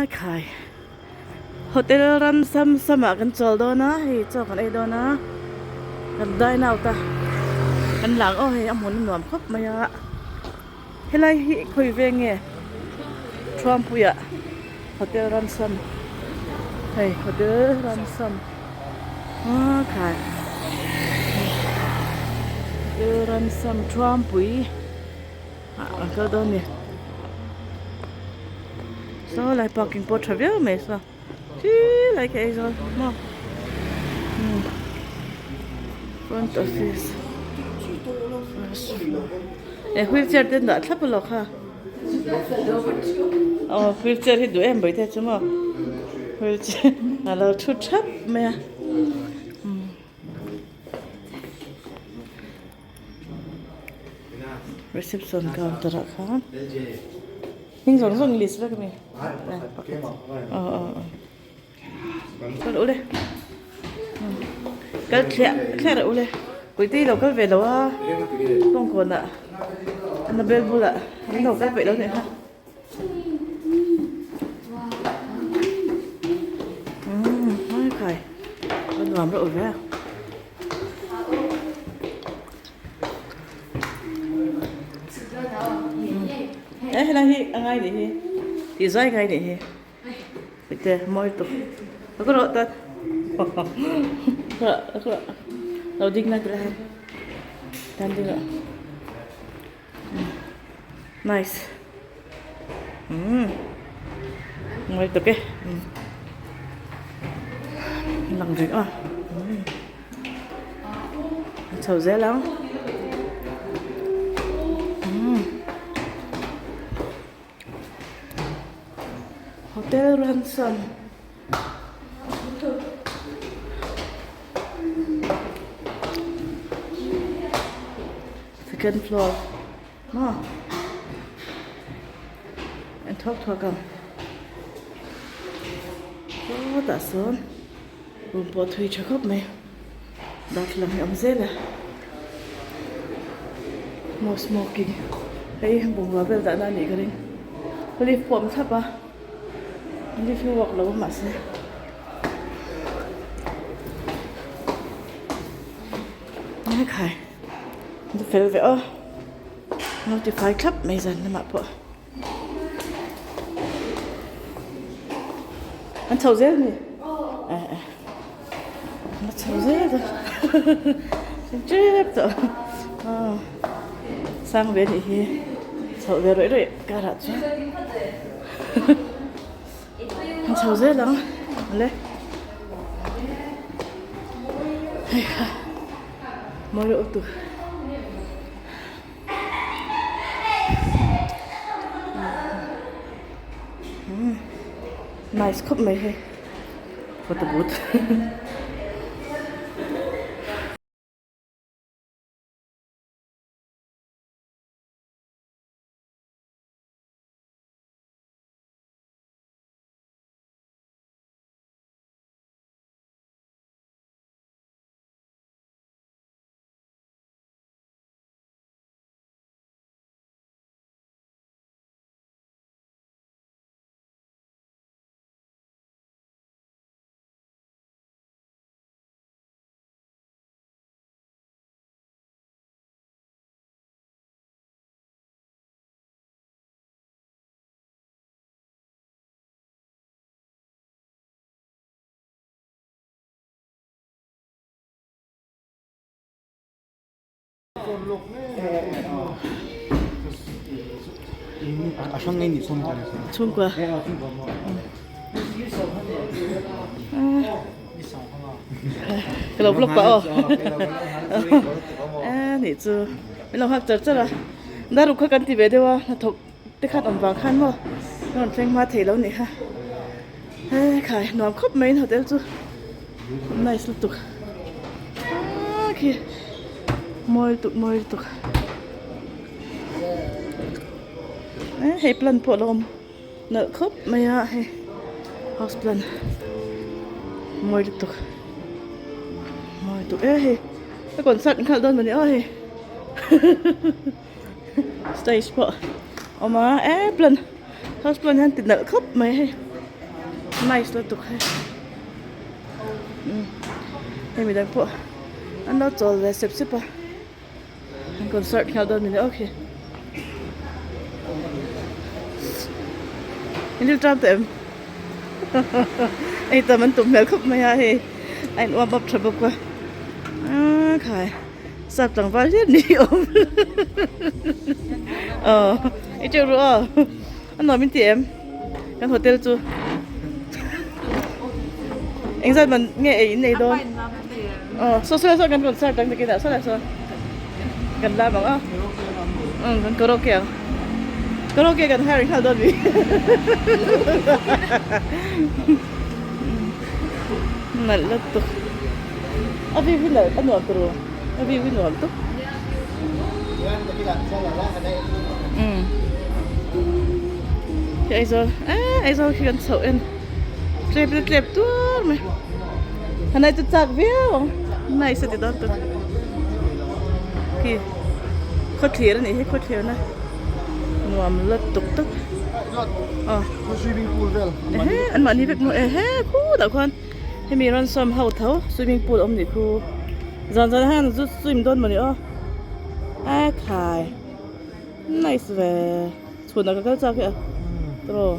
Ai khai hotel ram sam sam ah kan chawl dawn a hei chaw kan ei dawn a kan dine out a kan lang aw hei a hmun a nuam khawp mai a helai hi khawi veng nge Thuampuia hotel ram sam hei hotel ram sam a khai hotel ram sam Thuampui. Ah an kal dawn ni saw lai parking pawh tha viau mai saw khi lai khi Aizawl maw umm front office first floor eh wheelchair te an dah thlap alawm kha aw wheelchair hi duh em mai te chu maw wheelchair alo thu thap mai a umm. Reception counter ah khan hming zawng zawng list vek a ni aw aw aw kal ule kal thliah thliah reuh ule puitei lo kal ve lo a kawngkawn ah Annabelle bulah an lo kal peih lo nih kha. Umm hai khai a nuam reuh ve a. E helai hi a ngai nih hi tih zai ngai nih hi hete mawi tuk ka rawh ta lo ding lai tilai tan ding ah nice umm mawi tuk e lang reng a a chho zel ang umm hotel ransom second floor maw an thawk thawk ang sawtah sawn. Room pawh thui tha khawp mai darthlalang hi a awm zel a no smoking hei bungrua vel dahna a nih ka ring lift pawh a awm thlap a lift hi work lo a mahse haikhai a fel ve aw notify thlap mai zan lamah pawh. An chho zel ni eh eh an chho zel ta tep tawh aw sang ve anih hi chhoh ve rawih rawih karah chuan an chho zel ang awle hei kha mawi reuh lutuk. Nice khawp mai hei photo booth. Chhungkua ka lo vlog pah aw a nih chu min lo nghak char char a daruk kha kan ti ve deuh a hnathawk te khan awm vang khan maw ka rawn thleng hma thei lo nih kha he khai nuam khawp mai in hotel chu nice lutuk ah khi mawi lutuk mawi lutuk eh hei plant pawh a lo awm nalh khawp mai a hei house plant mawi lutuk mawi lutuk e hei ka concert nghal dawn mawni aw hei. Stage pawh awm a eh plan house plan hian ti nalh khawp mai hei. Nice lutuk hei umm hei midang pawh an lo chawl ve sep sep a an concert nghal dawn mini okay in thil tan tawh em hei tam an tum hmel khawp mai a hei a in warm up tha bawk a aaa khai sap tlangval hian ni awm aw i teuh ru aw. A nuam in ti em? Kan hotel chu engzat man nge ei in nei dawn? Aw saw saw saw kan concert dang takin ah saw lah saw kan lam ang a umm kan karaoke ang karaoke kan hire nghal dawn mi nalh lutuk a view hi nalh a nuam turu a view hi nuam tuk. Umm khi Aizawl eee Aizawl khi kan chhoh en tlep la tlep tuar mai hanai chu chak viau ang nice a ti dawn tawp khi khawthlir a nih hi khawthlir na nuam la tuk tuk aw ehe an mahni vek maw ehe khutah khuan hemi rawn sawm ho tho swimming pool awm nih khu zan zan hian zu swim dawn mawni aw a khai nice ve chhunah ka kal chak hi a tawh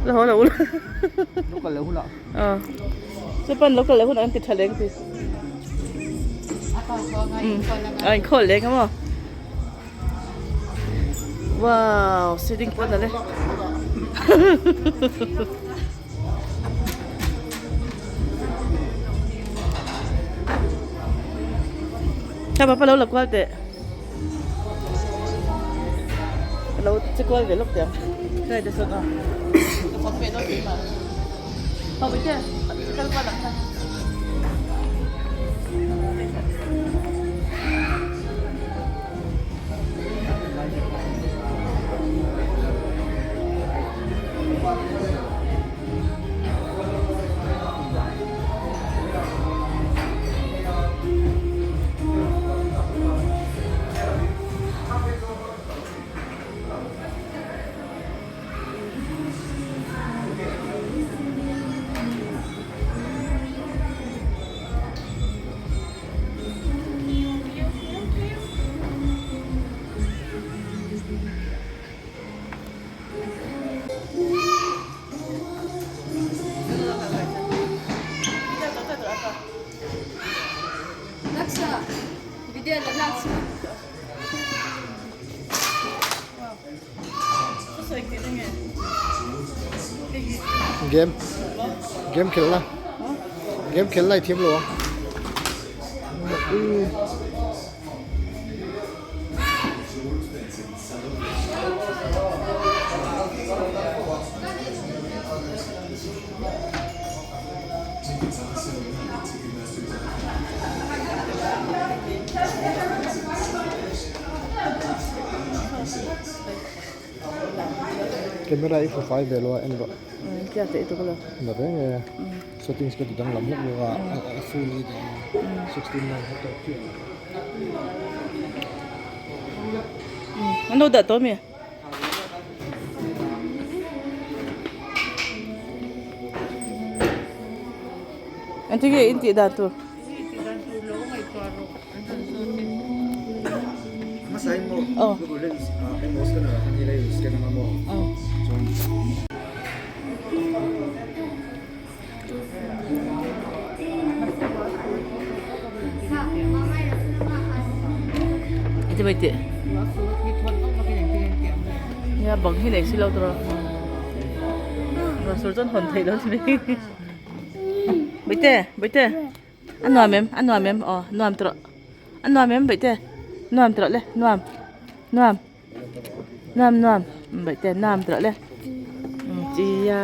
la haw lo ula lo kal leh hunah aw chuan lo kal leh hunah an ti tha leng ti a inkhawl leng a maw Wow, sitting pon ale. Kha papa lo la kual teh. Lo che kual ve lawk teh ang. Khai te sawn a. Ka phone pe dawn tih ma. Ho mai te, kal kual ang kha. Game game khelh na game khelh na i thiam lo a. Camera i hmu fai ve lo a en rawh. Na reng e settings ka ti danglam hlek bawk a a full hi dah a 16:9 kha tawp chiah a. An lo dah tawh ami? Engtin nge in tih dan tur? Aw. Aw. Iti mai teh. Nia bang hi nei si lo tawh. Rasur chuan hawn theih lo ti mai. Baite, baite. A nuam em, a nuam em, aw nuam tawh. A nuam em baite. Nuam tawh le, nuam. Nuam. Nuam nuam baite nuam tawh le. Chia.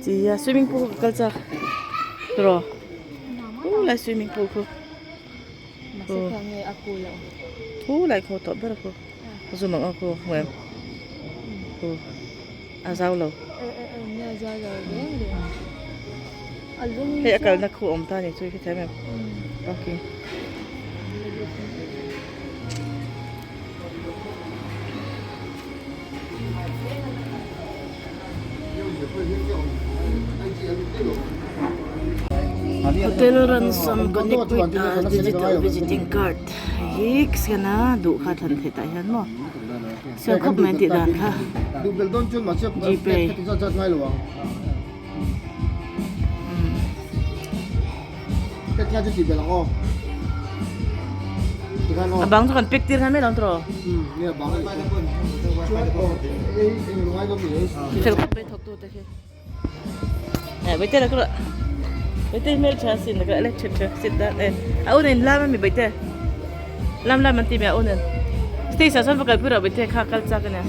Chia swimming pool ka kal chak. Tawh. Khu lai swimming pool khu. Khu lai khaw tawh ber khu. Zoom ang aw khu hmu em. Khu. A zau lo. Hei a kalna khu awm ta a ni chu i hrethiam em? Okay. Hotel Ransom connect with a digital visiting card hi scan a duh kha thlan theih tah hian maw siam khawp mai an tih dan kha gpay. A bang chu kan pick tir khan mai lo ang tiraw? Fel khawp mai thawk tu te khi. Baite la kura baite hmel tha sin ka le tha tha sit dan e a unen lam ami baite lam lam an ti mai a unen stage ah chuan va kalpui rawh baite kha kal chak ania.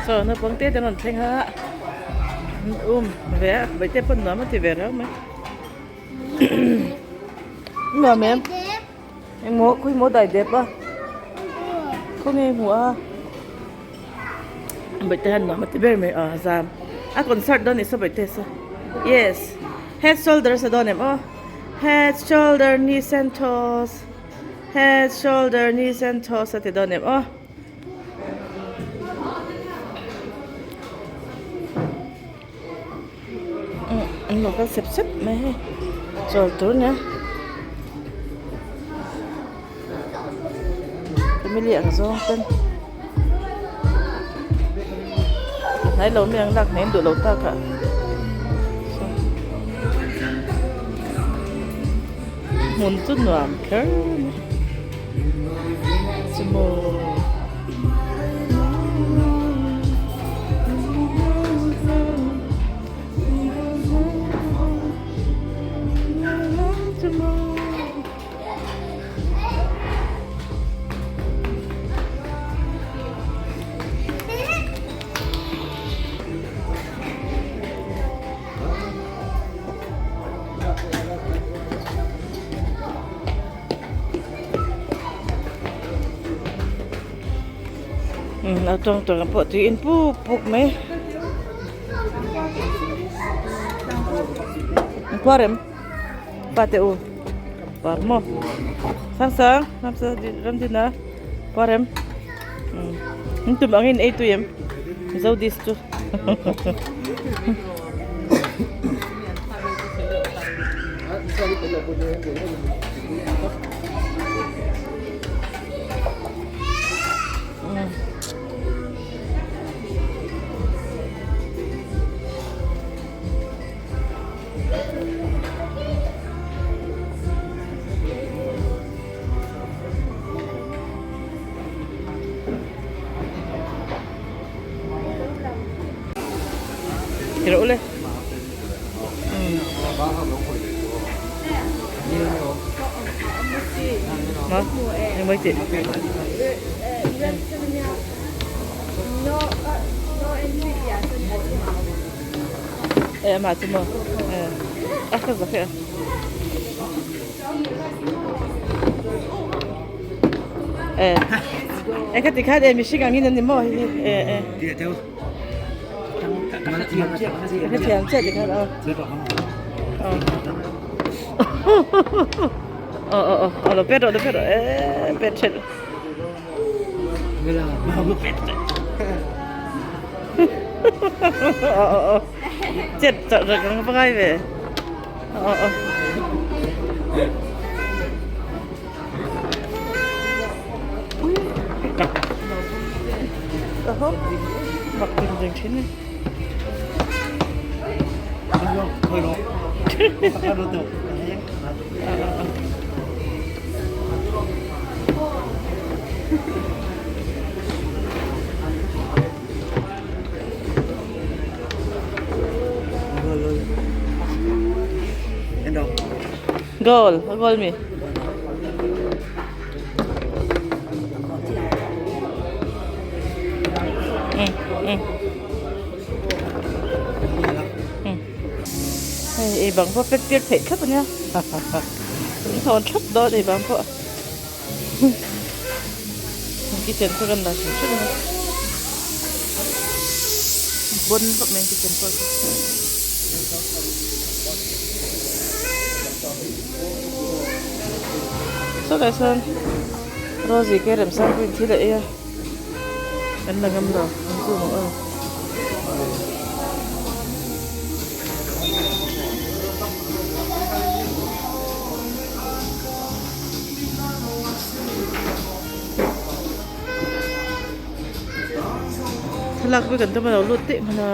Saw naupang te te an rawn thleng a an um ve a vaihte pawn nuam a ti ve reuh mai nuam em engmaw khawimaw dai dep a khawnge hmuh a vaihte hian nuam a ti ber mai a zam a concert dawn ni saw vaihte saw yes head shoulders a dawn em aw. Head, shoulder, knees and toes Head, shoulder, knees and toes a ti dawn em aw. An lo kal sep sep mai hei chawl tur nia family ang zawng ten hnai lo mi ang lak hnem duh lo tak ah. Hmun chu nuam kher mai chu maw. A tawng tawng pawh tui in puk puk mai khua rem pa te u par maw sang sang ram sa ram din a khua rem in tum angin ei tui em zo dish chu. Tira ule. Ma eng mai tih. E amah chu maw e a ka zak e. E e ka ti khan e mihring angin an ni maw hei hi e e. Ka thiam chiah ti khan aw. Aw aw aw lo pet rawh lo pet rawh e pet ṭhelh. Aw aw aw chet chawrh rawh ka va ngai ve aw aw. Mak tin reng thin e. Goal, a goal mi. Hei ei bang pawh pet tir theih thlap ania an thawn thlap dawn ei bang pawh kitchen pawh kan la hrim hrim ania bon khawp mai kitchen pawh chu. Sawtlai sawn Rosie ke remsang pawhin thil a ei a kan la ngam lo an chu ang aw. Thlalak pawh kan tum a lo lut tih hman a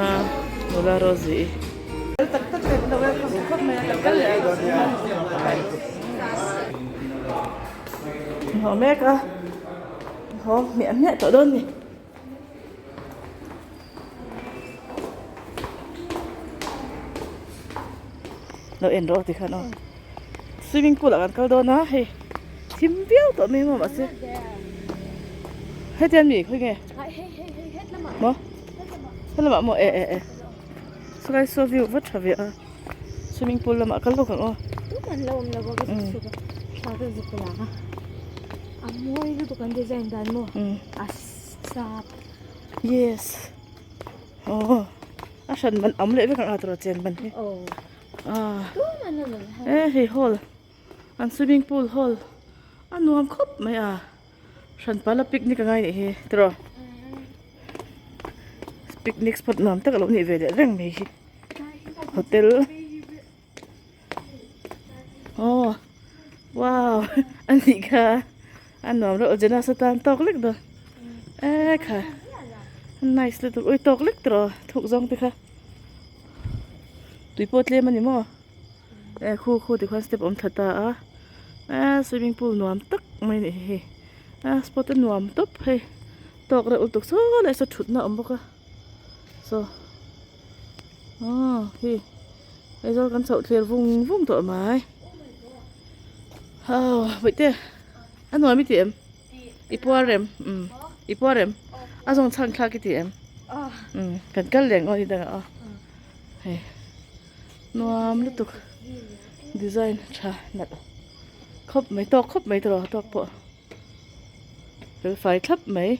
nula Rosie i. Haw mek a haw hmiah hmiah tawh dawn ni. Lo en rawh tikhan aw swimming pool ah kan kal dawn a hei thim viau tawh mai maw mahse hetiang mi khawi nge maw helamah maw e e e. Saw saw view va tha ve a swimming pool lamah kal bawk ang aw. Tum an lo awm lo a ka zuk chhuk a thla ka zuk lang a a mawi lutuk an design dan maw a sap. Yes aw a hran man awm leh vek ang a tawrh a chen man hi aw ah tum an lo awm e hei hall an swimming pool hall a nuam khawp mai a. Hran pala picnic a ngai nih hi tiraw picnic spot nuam tak a lo nih ve leh reng mai hi hotel aw wow a nih kha a nuam reuh jenas atan tawk lek dawn e kha nice lutuk ui tawk lek tiraw thuk zawng te kha tui pawh tlem a ni maw. Eh khu khu tikhuan step a awm thla ta a eh swimming pool nuam tak mai a nih hi hei eh spot a nuam tawp hei tawk reuh lutuk saw leh saw thutna a awm bawk a saw aw hei Aizawl kan chhoh thlir vung vung tawh mai aw bawihte a nuam i ti em i puar em umm i puar em a zawng chhan thlak i ti em umm kan kal leh ang aw ni dangah aw hei. Nuam lutuk design tha nalh khawp mai tawk khawp mai tawh tawk pawh fel fai thlap mai.